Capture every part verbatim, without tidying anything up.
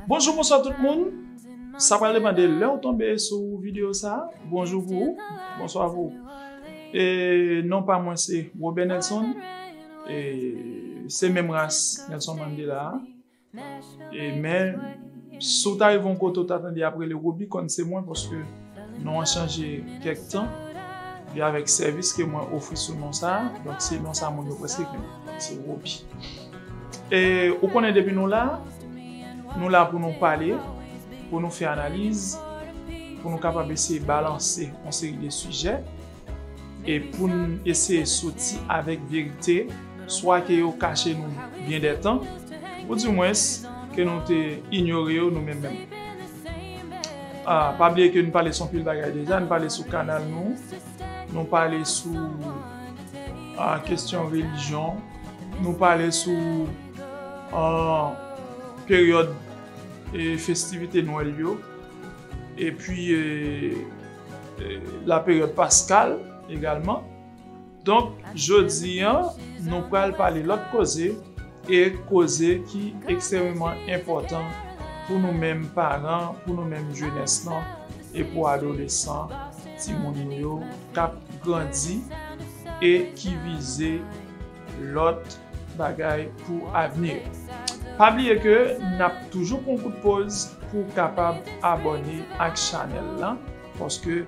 Bonjou, bonswa tout moun. Sa pral depann de lè w tonbe sou videyo sa. Bonjou pou ou, bonswa pou ou. E non pa mwen se Robert Nelson. E se menm ras Nelson Mandela a. E men, si w ta rive yon kote w ta tande y ap rele Roby, konn se mwen, paske non an chanje kèk tan. E avèk sèvis ke mwen ofri sou non sa, donk se non sa moun yo prèske konnen. Se Roby. E ou konnen depi nou la, nou la pou nou pale, pou nou fè analiz, pou nou kapab eseye balanse yon seri de sijè, e pou n eseye soti avèk verite, swa ke yo kache nou byen dè tan, oudimwens ke nou te inyore yo nou menm menm. Ah, pa bliye ke n pale sou anpil bagay deja, n pale sou kanal nou, nou pale sou ah, kesyon relijyon, nou pale sou ah, peryòd e festivite Nwèl yo, epi e, e, la peryòd paskal egalman. Donk, jodi a, nou pral pale lòt koze, e koze ki ekstrèmeman enpòtan pou nou menm paran, pou nou menm jenès lan, e pou adolesan, timoun nou yo k ap grandi e ki vize lòt bagay pou avni yo. Pa bliye ke n ap toujou pran kout poz pou w kapab abòne ak chanèl lan, paske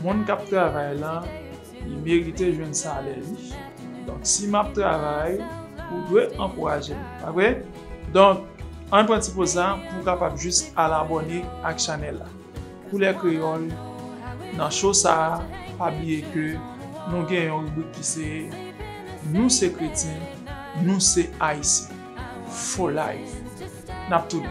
moun k ap travay lan, li merite jwenn salè li. Donk, si m ap travay, ou dwe ankouraje m, pa vre? Donk, ann pran ti poz la pou w kapab jis al abòne ak chanèl la. Koulè Kreyòl, nan show sa a, pa bliye ke nou gen yon ribrik ki se Nou se kretyen, nou se ayisyen. For life. N ap tounen.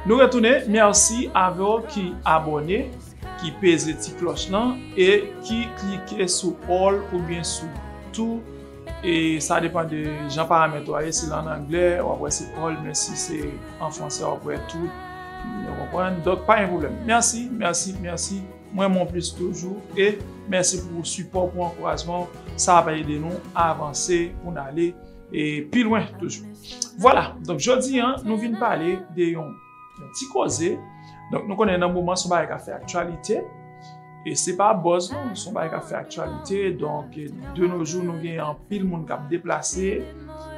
Nou retounen, mèsi avè w ki abòne, ki peze ti klòch lan e ki klike sou all oubyen sou tout. E sa depann de jan paramèt ou a ye, si l ann anglè, w ap wè se all, men si se an fransè, w ap wè tout. Ou konprann? Donk, pa gen pwoblèm. Mèsi, mèsi, mèsi. Mwen, mon plis toujou. E mèsi pou sipò, pou ankourajman w. Sa ap ede nou avanse, pou n ale e pi lwen toujou. Vwala, donk jodi a, nou vin pale de yon, yon ti koze. Donk nou konnen nan moman se yon bagay k ap fè aktyalite. E se pa buzz non, se yon bagay k ap fè aktyalite. Donk de nos jours, nou gen anpil moun k ap deplase,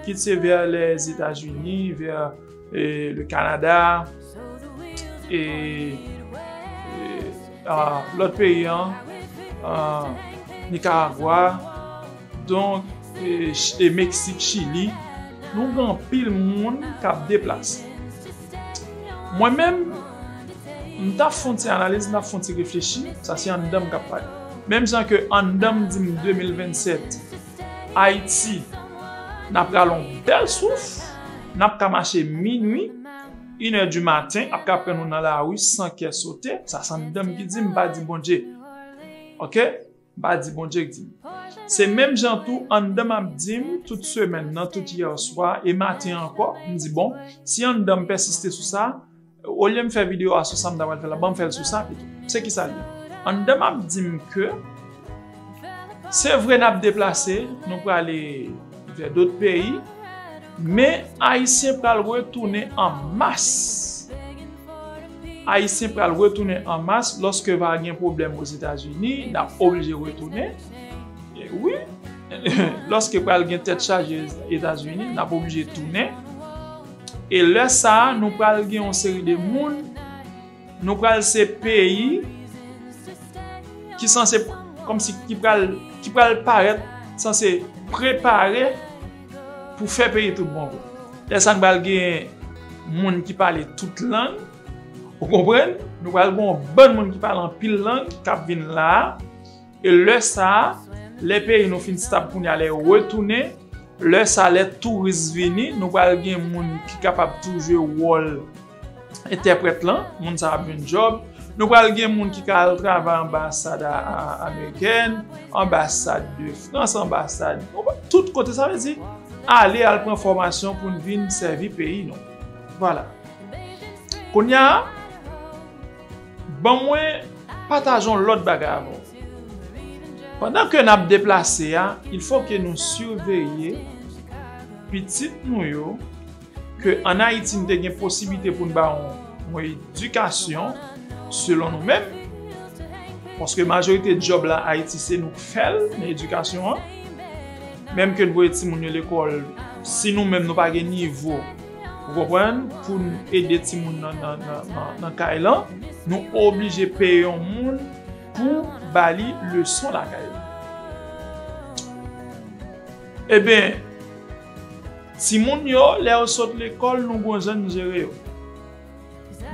kit se vè Lèzetazini, vè e, le Canada, e, e, a, lòt peyi an, a, Nicaragua, donk, e, Ch-, e, Meksik, Chili, nou gen anpil moun k ap deplase. Mwen menm, m t ap fè yon ti analiz, m t ap fè yon ti reflechi, sa se anndan m k ap pale. Menm jan ke anndan m di m de mil vennsèt, Ayiti, n ap rale yon bèl souf, n ap ka mache minwi, inè di maten, ap ka pran nou nan lari san kè sote, sa se anndan m ki di m, m pa di Bondye. Oke? M pa di Bondye ki di m. Se menm jan tou, anndan m ap di m, tout semèn nan, tout yè swa, e maten ankò, m di, bon, si anndan m pèsiste sou sa, olye m fè videyo a sou sa m ta pral fè la, ban m fè l sou sa pito. Se kisa l ye? Anndan m ap di m ke se vre n ap deplase, nou prale vè dòt peyi, men Ayisyen pral retounen an mas. Ayisyen pral retounen an mas lòske va gen pwoblèm Ozetazini, n ap oblije retounen. E wi, lòske pral gen tèt chaje Etazini, n ap oblije tounen. E lè sa a, nou pral gen yon seri de moun, nou pral se peyi ki sanse, kòmsi ki pral, ki pral parèt, sanse prepare pou fè peyi tout bon vre. Lè sa a, n pral gen moun ki pale tout lang, ou konprann? Nou pral gen yon bann moun ki pale anpil lang k ap vin la a. E lè sa a, lè peyi nou fin stab kounye a, lè yo retounen, lè sa a, lè touris vini, nou pral gen moun ki kapab tou jwe wòl entèprèt lan, moun sa a ap jwenn djòb. Nou pral gen moun ki ka al travay anbasad a, a, amerikèn, anbasad de Frans, anbasad, tout kote, sa vle di, ale al pran fòmasyon pou n vin sèvi peyi nou. Vwala. Kounye a, ban mwen pataje yon lòt bagay avè w. Pandan ke n ap deplase a, il fò ke nou siveye pitit nou yo, ke ann Ayiti n te gen posiblite pou n ba yon, yon edikasyon selon nou menm, paske majorite djòb la Ayiti se nou k fè l nan edikasyon an. Menm ke n voye timoun yo lekòl, si nou menm nou pa gen nivo, ou konprann, pou n ede timoun nan, nan, nan, nan, nan kay lan, nou oblije peye yon moun pou ba li leson lakay li. Eben, timoun yo, lè yo sot lekòl, nou gon jan n jere yo.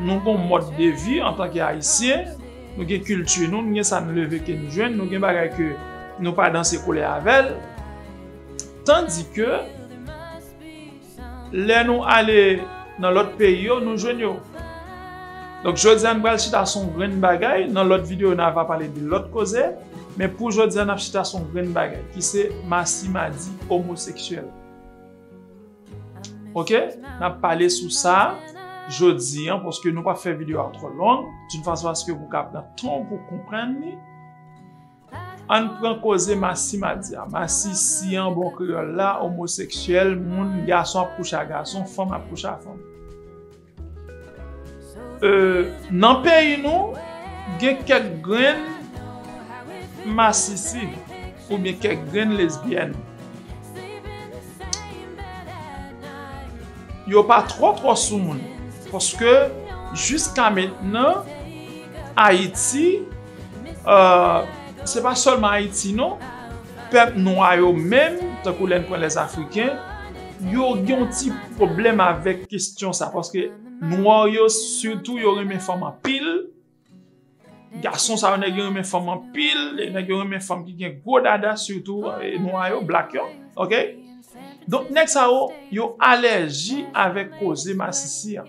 Nou gon mòd de vi antanke Ayisyen, nou gen kilti nou, nou gen sa n leve ke n jwenn, nou gen bagay ke nou pa danse koulè avè l. Tandi ke lè nou ale nan lòt peyi yo, nou jwenn yo. Donk, jodi a, n pral chita sou yon grenn bagay. Nan lòt videyo, n a va pale de lòt koze. Men pou jodi a, n ap chita sou yon grenn bagay, ki se masimadi omoseksyèl. Oke? N ap pale sou sa jodi a, paske nou p ap fè videyo a twò long, d'une façon à ce que pou w ka pran tan w pou w konprann li. Ann pran koze masimadi a. Masisi an bon kreyòl la, omoseksyèl, moun, gason ap kouche a gason, fanm ap kouche a fanm. E, nan peyi nou, gen kèk grenn masisi oubyen kèk grenn lesbyèn. Yo pa twò twò sou moun. Paske jiska mentnan, Ayiti, e, se pa sèlman Ayiti non, pèp nwa yo menm, tankou lè n pran Lèzafriken, yo gen yon ti pwoblèm avèk kesyon sa, paske nwa yo, sitou, yo renmen fanm anpil. Gason sa yo, nèg yo renmen fanm anpil, e nèg yo renmen fanm ki gen gwo dada, sitou, e, nwa yo, black yo, oke? Donk, nèg sa yo, yo alèji avèk koze masisi an.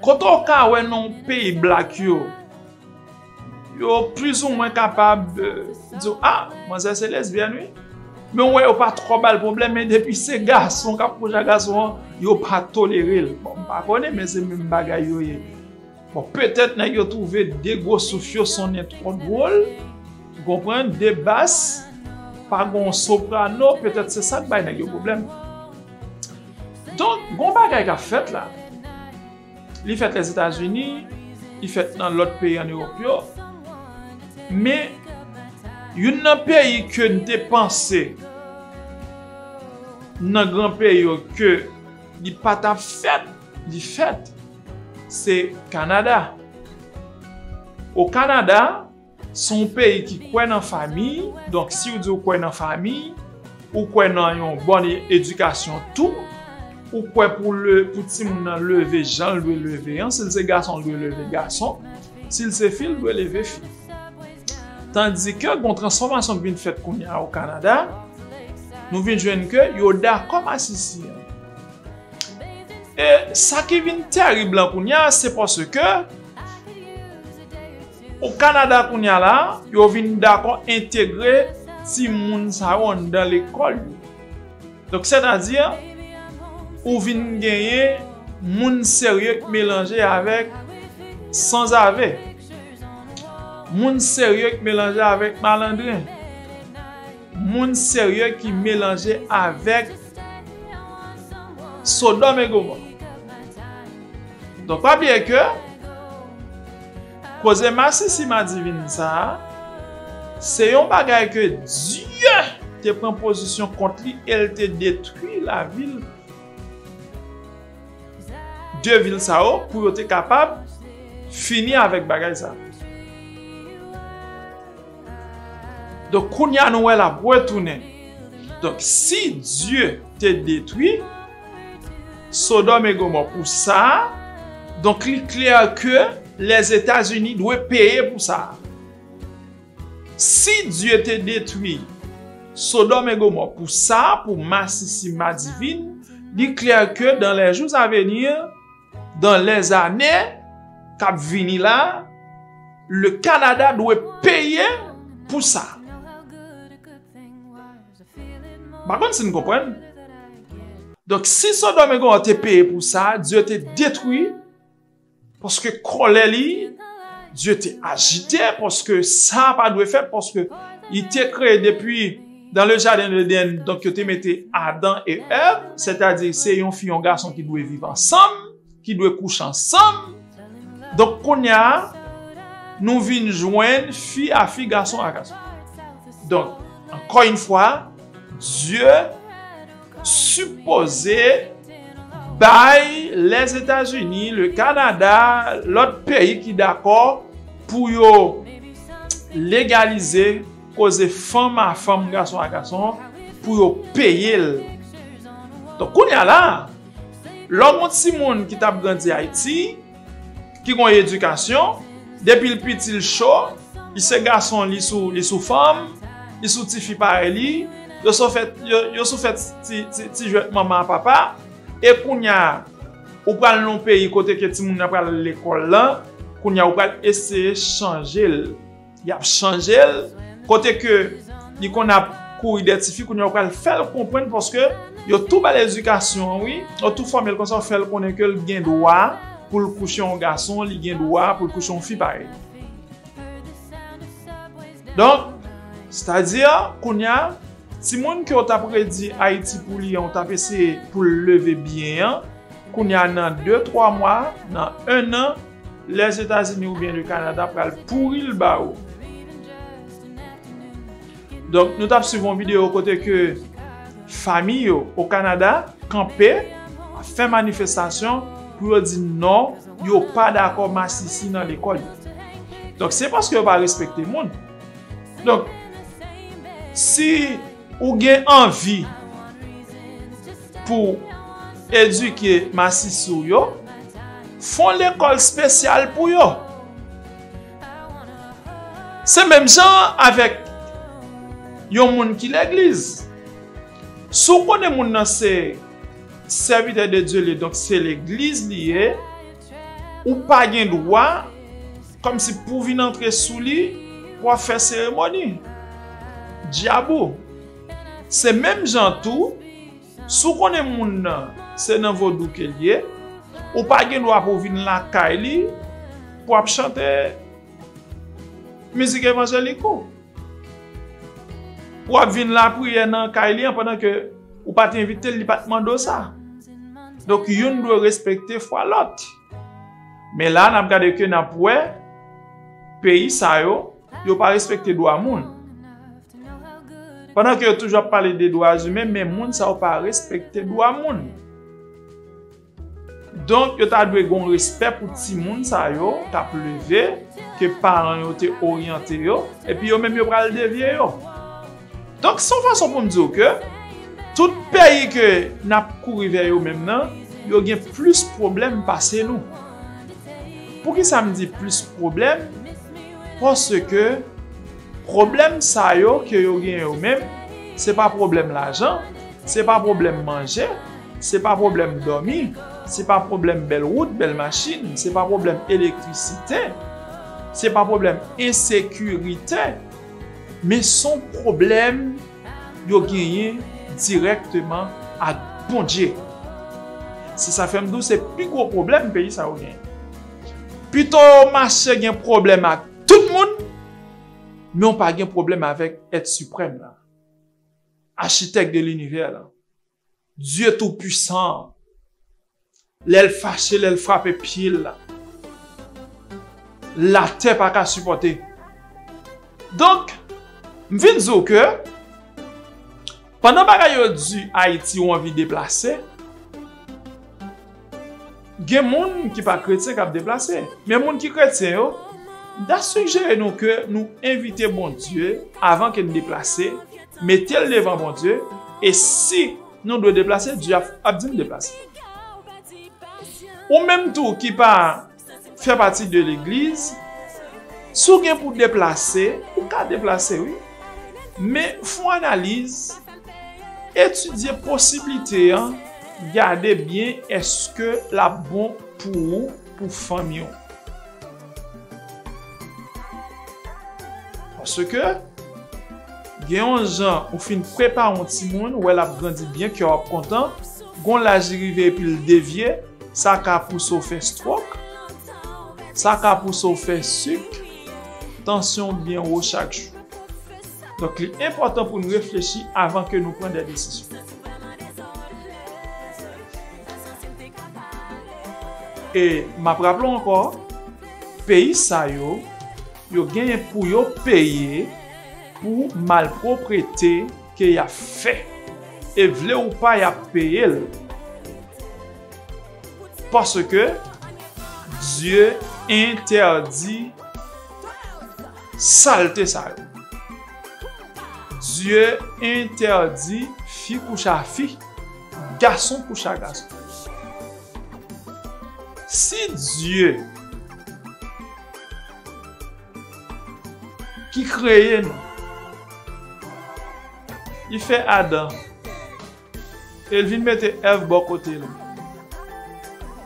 Kote w ka wè nan yon peyi black yo, yo plizoumwen kapab, e, di w, a, manzè se lesbyèn, wi. Men w wè yo pa twò ba l pwoblèm, men depi se gason k ap kouche ak gason an, yo pa tolere l. Bon, m pa konnen, men se menm bagay yo ye. Bon, petèt nèg yo twouve de gwo souf yo sonnen twò dwòl, ou konprann, de bas, pa gon soprano, petèt se sa k bay nèg yo pwoblèm. Donk, gon bagay k ap fèt la. Li fèt Lèzetazini, li fèt nan lòt peyi ann Ewòp yo. Men, youn nan peyi ke n te panse nan gran peyi yo ke li pa t ap fèt, li fèt, se Kanada. O Kanada, se yon peyi ki kwè nan fanmi, donk si w di w kwè nan fanmi, ou kwè nan yon bòn e-, edikasyon tou, ou kwè pou le, pou timoun nan leve jan l dwe leve an, si l se gason, l dwe leve gason, si l se fi, l dwe leve fi. Tandike gon transfòmasyon k vin fèt kounye a o Kanada, nou vin jwenn ke yo dakò masisi an. E sa ki vin tèrib lan kounye a, se paske o Kanada kounye a la, yo vin dakò entegre timoun sa yo anndan lekòl yo. Donk, sètadi, ou vin genyen moun serye k melanje avèk sanzave. Moun serye k melanje avèk malandren. Moun serye ki melanje avèk Sodòm e Gomò. Donk, pa bliye ke koze masisi madivin sa a, se yon bagay ke Dye te pran pozisyon kont li e l te detwi lavil de vil sa yo pou yo te kapab fini avèk bagay sa. Donk, kounye a nou wè l ap retounen. Donk, si Dye te detwi Sodòm e Gomò pou sa, donk, li klè ke Lèzetazini dwe peye pou sa. Si Dye te detwi Sodòm e Gomò pou sa, pou masisi madivin, li klè ke dans les jours à venir, dans les années k ap vini la, le Canada dwe peye pou sa. M pa konn si n konprann. Donk, si Sodòm e Gomò te peye pou sa, Dye te detwi, paske kòlè li, Dye te ajite, paske sa pa dwe fèt, paske li te kreye depi dans le jardin d'Éden, donk yo te mete Adan e Èv, sètadi se yon fi, yon gason ki dwe viv ansanm, ki dwe kouche ansanm. Donk, kounye a, nou vin jwenn fi a fi, gason a gason. Donk, encore une fois, Dye sipoze bay Lèzetazini, le Kanada, lòt peyi ki dakò pou yo legalize koze fanm a fanm, gason a gason, pou yo peye l. Donk, kounye a la, lè w gon timoun ki t ap grandi Ayiti, ki gon edikasyon, depi l piti l cho, li se gason, li sou, li sou fanm, li sou tifi parèy li, yo sou fè, yo, yo sou fè ti, ti, ti jwèt manman a papa, e kounye a, ou pral nan yon peyi kote ke timoun nan pral lekòl lan, kounye a ou pral eseye chanje l. Y ap chanje l, kote ke li konn ap kouri dèyè tifi, kounye a ou pral fè l konprann paske yo tou ba l edikasyon an, wi, yo tou fòme l konsa, ou fè l konnen ke l gen dwa pou l kouche yon gason, li gen dwa pou l kouche yon fi parèy. Donk, sètadi, kounye a, timoun ke w t ap redi Ayiti pou li an, w t ap eseye pou l leve byen an, kounye a nan de, twa mwa, nan en an, Lèzetazini oubyen le Kanada pral pouri l ba ou. Donk, nou t ap swiv yon videyo kote ke fanmi yo o Kanada kanpe, ap fè manifestasyon pou yo di non, yo pa dakò masisi nan lekòl yo. Donk, se paske yo pa respekte moun. Donk, si ou gen anvi pou edike masisi w yo, fè yon lekòl espesyal pou yo. Se menm jan avèk yon moun ki legliz. Si w konnen moun nan se sèvitè de Dye li ye, donk se legliz li ye, ou pa gen dwa, kòmsi pou vin antre sou li, pou w ap fè seremoni. Dyab ou. Se menm jan tou, si w konnen moun nan, se nan vodou ke l ye, ou pa gen dwa pou w vin lakay li, pou w ap chante mizik evanjelik ou. Pou w ap vin lapriyè nan kay li an pandan ke ou pa t envite l, li pa t mande w sa. Donk, youn dwe respekte fwa lòt. Men la, n ap gade ke n ap wè, peyi sa yo, yo pa respekte dwa moun. Pandan ke yo toujou ap pale de dwa imen, men moun sa yo pa respekte dwa moun. Donk, yo ta dwe gen yon respè pou timoun sa yo k ap leve, ke paran yo te oryante yo, epi yo menm yo pral devye yo. Donk, se yon fason pou m di w ke tout peyi ke n ap kouri vè yo menm nan, yo gen plis pwoblèm pase nou. Poukisa m di plis pwoblèm? Paske pwoblèm sa yo ke yo gen yo menm, se pa pwoblèm lajan, se pa pwoblèm manje, se pa pwoblèm dòmi, se pa pwoblèm bèl wout, bèl machin, se pa pwoblèm elektrisite, se pa pwoblèm ensekirite, men se yon pwoblèm yo genyen dirèkteman ak Bondye. Se sa fè m di w se pi gwo pwoblèm peyi sa yo genyen. Pito w mache gen pwoblèm ak tout moun, men w pa gen pwoblèm avèk Èt Siprèm la, Achitèk de linivè la, Dye Toupisan an. Lè l fache, lè l frape pye l la, latè pa ka sipòte. Donk, m vin di w ke pandan bagay yo di Ayiti, ou anvi deplase, gen moun ki pa kretyen k ap deplase. Men moun ki kretyen yo, m ta sijere nou ke nou envite Bondye avan ke n deplase, mete l devan Bondye, e si nou dwe deplase, Dye ap, ap di n deplase. Ou menm tou ki pa fè pati de legliz, si w gen pou deplase, ou ka deplase, wi. Men fè yon analiz, etidye posiblite an, gade byen èske l ap bon pou ou, pou fanmi w. Paske Gen yon jan ou fin prepare yon timoun, ou wè l ap grandi byen, kè w ap kontan, gon laj li rive epi l devye, sa ka pouse w fè stròk, sa ka pouse w fè sik, tansyon w byen wo chak jou. Donk, li enpòtan pou n reflechi avan ke nou pran de desizyon. E m ap raple w ankò, peyi sa yo, yo genyen pou yo peye pou malpwoprete ke y ap fè. E vle ou pa, y ap peye l. Paske Dye entèdi salte sa yo. Dye entèdi fi kouche a fi, gason kouche a gason. Si Dye ki kreye nou, li fè Adan, e l vin mete Èv bò kote l.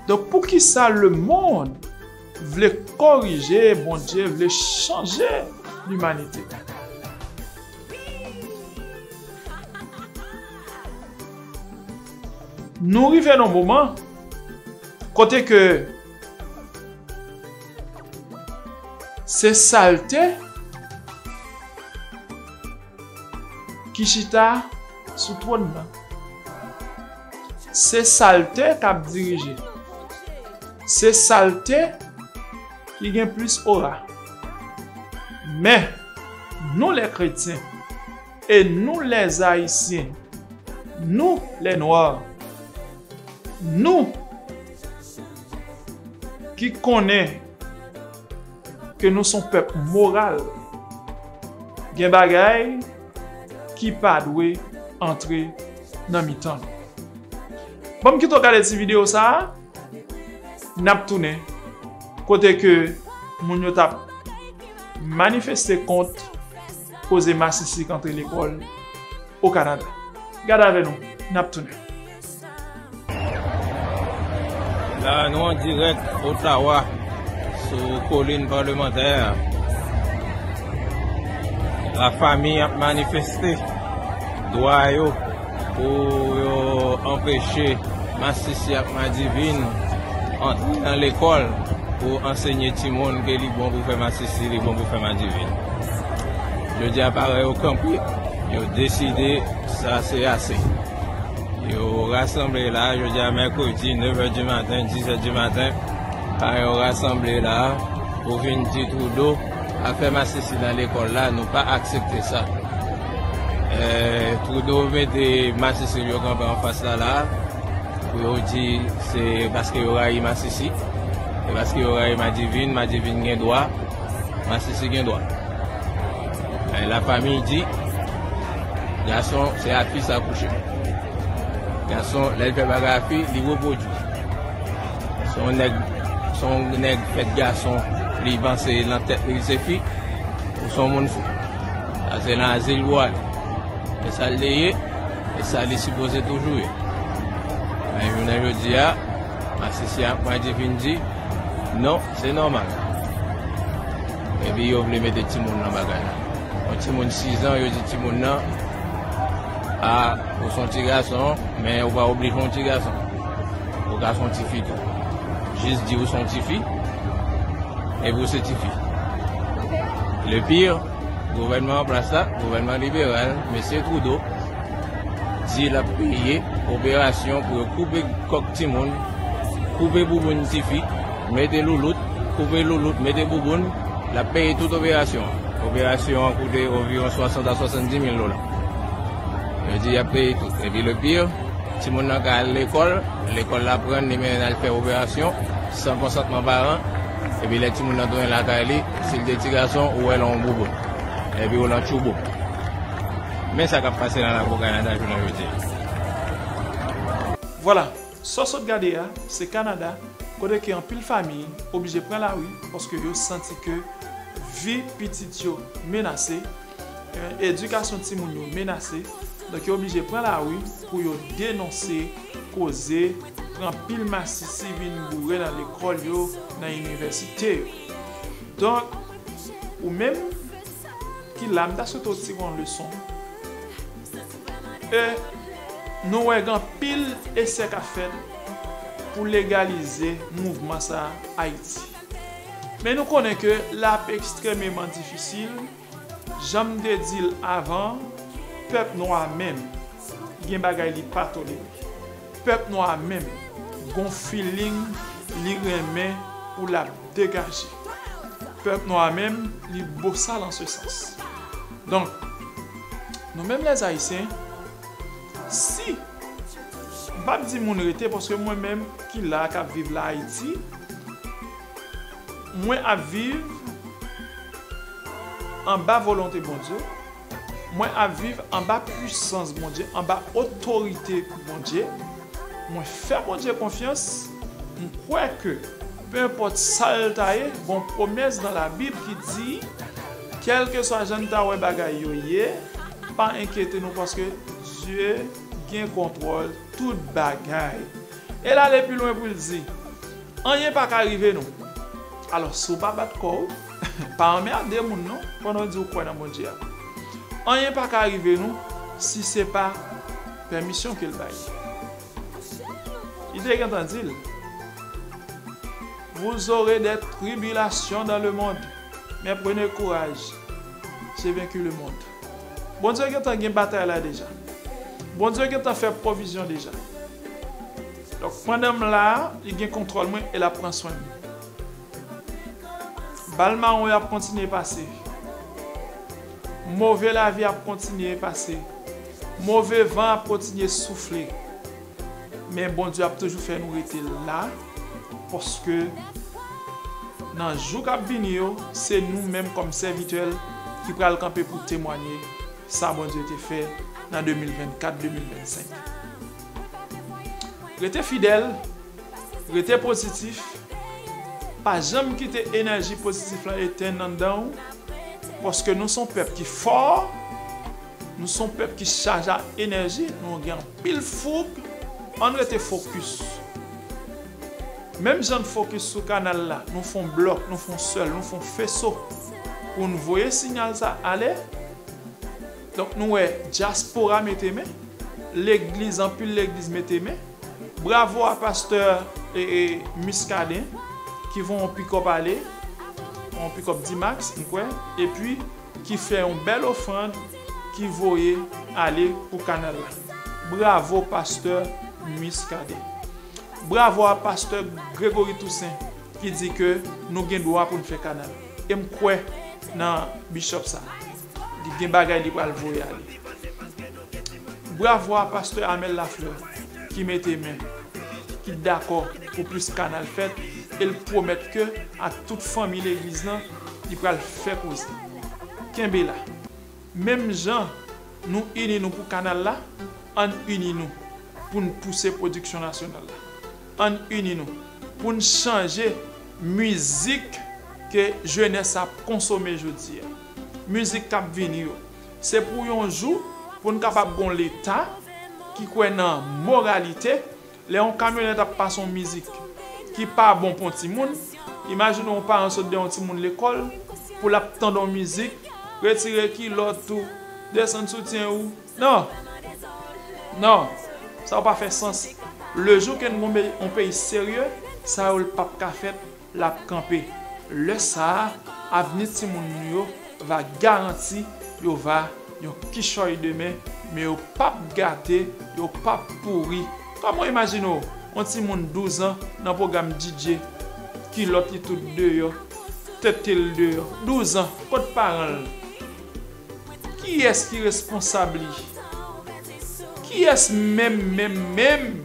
Donk, poukisa lemonn vle korije Bondye, vle chanje limanite? Nou rive nan moman kote ke se salte ki chita sou twòn nan. Se salte k ap dirije. Se salte ki gen plis ora. Men, nou lè kretyen, e nou lè ayisyen, nou lè nwa, nou ki konnen ke nou se yon pèp moral, gen bagay ki pa dwe antre nan mitan nou. Ban m kite w gade ti videyo sa a, n ap tounen kote ke moun yo t ap manifeste kont koze masisi k antre lekòl o Kanada. Gade avè nou, n ap tounen. La, nou an dirèk Ottawa, sou kolin palmantè a. Lafanmi ap manifeste dwa yo pou yo anpeche masisi ak madivin antre nan lekòl pou ansenye timoun ke li bon pou fè masisi, li bon pou fè madivin. Jodi a, paran yo kanpe, yo deside sa se ase. Yo rasanble la, jodi a mèkredi, nèf è di maten, dis è di maten, paran yo rasanble la pou vin di Trudeau, afè masisi nan lekòl la, nou pa aksepte sa. Eh, Trudeau mete masisi yo kanpe anfas la la, pou yo di se paske yo rayi masisi, se paske yo rayi madivin, madivin gen dwa, masisi gen dwa. Eh, lafanmi di, gason se ak fi sa kouche. Gason, lè l fè bagay ak fi, li repwodui. Se yon nèg, se yon nèg fèt gason, li panse nan tèt li se fi, ou se yon moun fou. Sa se nan azil pou ale. E sa l te ye, e sa li sipoze toujou ye. Men jounen jodi a, masisi ak madivin di, non, se nòmal. Epi yo vle mete timoun nan bagay la. Yon timoun sis an, yo di timoun nan, a, ou se yon ti gason, men ou pa oblije yon ti gason. Ou ka se yon ti fi tou. Jis di ou se yon ti fi, epi ou se ti fi. Le pire, gouvènman an plas la, gouvènman liberal, mesye Trudeau, di l ap peye operasyon pou yo koupe kòk timoun, koupe bouboun tifi, mete loulout, koupe loulout, mete bouboun, l ap peye tout operasyon an. Operasyon an koute anviwon swasant a swasanndis mil dola. Yo di y ap peye tout. Epi le pire, timoun nan ka al lekòl, lekòl la pran l, li mennen l al fè operasyon, san konsantman paran, epi lè timoun nan tounen lakay li, si l te ti gason, ou wè l an yon bouboun. Epi ou nan tchouboum. Men sa k ap pase nan lakou Kanada jounen jodi a. Vwala, sa w sot gade a, se Kanada, kote ke anpil fanmi oblije pran lari paske yo santi ke vi pitit yo menase, eh, edikasyon timoun yo menase. Donk, yo oblije pran lari pou yo denonse koze pran pil masisi vin boure nan lekòl yo, nan inivèsite yo. Donk, ou menm, ki la, m ta swete w tire yon leson. E nou wè gen anpil esè k ap fèt pou legalize mouvman sa a Ayiti. Men nou konnen ke l ap ekstrèmeman difisil. Jan m te di l avan, pèp nwa menm gen bagay li pa tolere. Pèp nwa menm gon feeling li renmen pou l ap degaje. Pèp nwa menm li bosal an se sans. Donk, nou menm lèzayisyen, si, m p ap di moun rete, paske mwen menm ki la, k ap viv la Ayiti, mwen ap viv anba volonte Bondye, mwen ap viv anba pwisans Bondye, anba otorite Bondye. Mwen fè Bondye konfyans, m kwè ke, pe enpòt sa l ta ye, gon pwomès nan Labib ki di, kèlkeswa jan n ta wè bagay yo ye, pa enkyete nou, paske Dye gen kontwòl tout bagay. E l ale pi lwen pou l di, anyen pa ka rive nou. Alò, si w pa bat kò w, pa anmède moun non, pandan w di w kwè nan Bondye a. Anyen pa ka rive nou si se pa pèmisyon ke l bay. Li te gentan di l, vous aurez des tribulations dans le monde, mais prenez courage, j'ai vaincu le monde. Bondye gentan gen batay la deja. Bondye gentan fè pwovizyon deja. Donk, pandan m la, li gen kontwòl mwen e l ap pran swen m. Bal mawon yo ap kontinye pase. Move lavi ap kontinye pase. Move van ap kontinye soufle. Men Bondye ap toujou fè nou rete la, paske nan jou k ap vini yo, se nou menm kòm sèvitè l ki pral kanpe pou temwanye sa Bondye te fè nan de mil vennkat, de mil vennsenk. Rete fidèl, rete pozitif, pa janm kite enèji pozitif la etenn anndan w, paske nou se yon pèp ki fò, nou se yon pèp ki chaje ak enèji, nou gen anpil foug, ann rete fokis. Menm jan n fokis sou kanal la, nou fè yon blòk, nou fè yon sèl, nou fè yon feso pou n voye siyal sa ale. Donk, nou wè dyaspora mete men, legliz, anpil legliz mete men. Bravo a pastè e, e, Muscadin, ki voye yon pikòp ale, yon pikòp D-Max, m kwè, epi ki fè yon bèl ofrann ki voye ale pou kanal la. Bravo pastè Muscadin. Bravo a pastè Gregory Toussaint ki di ke nou gen dwa pou n fè kanal. E m kwè nan bishop sa. Li gen bagay li pral voye ale. Bravo a pastè Amel Lafleur ki mete men, ki dakò pou plis kanal fèt, e l pwomèt ke ak tout fanmi legliz lan, li pral fè koze. Kenbe la. Menm jan nou ini nou pou kanal la, ann ini nou pou n pouse pwodiksyon nasyonal la. Ann ini nou pou n chanje mizik ke jenès ap konsome jodi a. Mizik k ap vini yo. Se pou yon jou pou n kapab gon Leta ki kwè nan moralite. Lè yon kamyonèt ap pase yon mizik ki pa bon pou yon timoun, imajine yon paran sot dèyè yon timoun lekòl pou l ap tande yon mizik, retire kilòt ou, desann soutyen ou. Non! Non! Sa yo pa fè sans. Le jou ke n gon pe-, yon peyi serye, sa yo l p ap ka fèt, l ap kanpe. Lè sa a, avni timoun nou yo va garanti, yo va yon kichòy demen, men yo p ap gate, yo p ap pouri. Kòman w imajine w, yon timoun douz an nan pwogram D J, kilòt li tout deyò, tete l deyò, douz an, kot paran l? Kiyès ki responsab li? Kiyès menm, menm, menm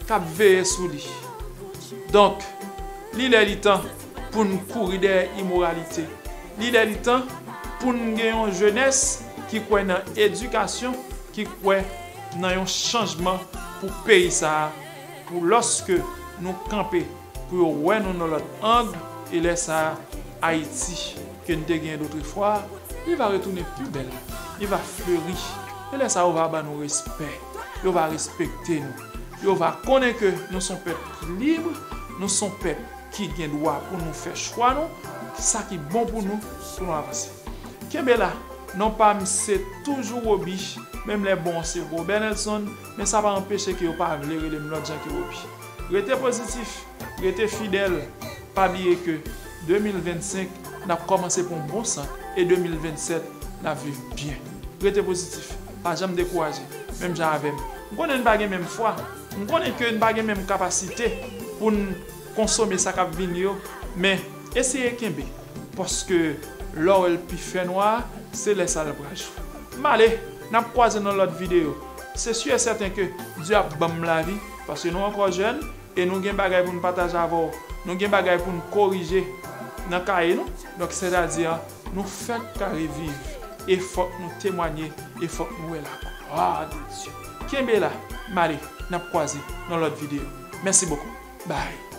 k ap veye sou li? Donk, li lè li tan pou n kouri dèyè imoralite. Li lè li tan pou n gen yon jenès ki kwè nan edikasyon, ki kwè nan yon chanjman pou peyi sa a, pou lòske nou kanpe pou yo wè nou nan lòt ang, e lè sa a, Ayiti ke n te genyen dotrefwa, li va retounen pi bèl, li va fleri. E lè sa a, yo va ban nou respè, yo va respekte nou, yo va konnen ke nou se yon pèp lib, nou se yon pèp ki gen dwa pou nou fè chwa nou, sa ki bon pou nou, pou nou avanse. Kenbe la, non pa m se toujou Roby, menm lè bon se Robert Nelson, men sa pa anpeche ke yo pa vle rele m lòt jan ke Roby. Rete pozitif, rete fidèl, pa bliye ke de mil vennsenk n ap kòmanse pou yon bon sant e de mil vennsèt n ap viv byen. Rete pozitif, pa janm dekouraje, menm jan avè m. M konnen n pa gen menm fwa, m konnen ke n pa gen menm kapasite pou n konsome sa k ap vini yo, men eseye kenbe, paske lè w wè l pi fè nwa, se lè sa l pral jou. M ale, n ap kwaze nan lòt videyo. Se si e sèten ke Dye ap ban m lavi, paske nou ankò jèn, e nou gen bagay pou n pataje avè w, nou gen bagay pou n korije nan kaye nou. Donk, sètadi, nou fèk kare viv, e fòk nou temwanye, e fòk nou wè laglwa de Dye. Kenbe la, m ale, n ap kwaze nan lòt videyo. Mèsi bokou. Bye.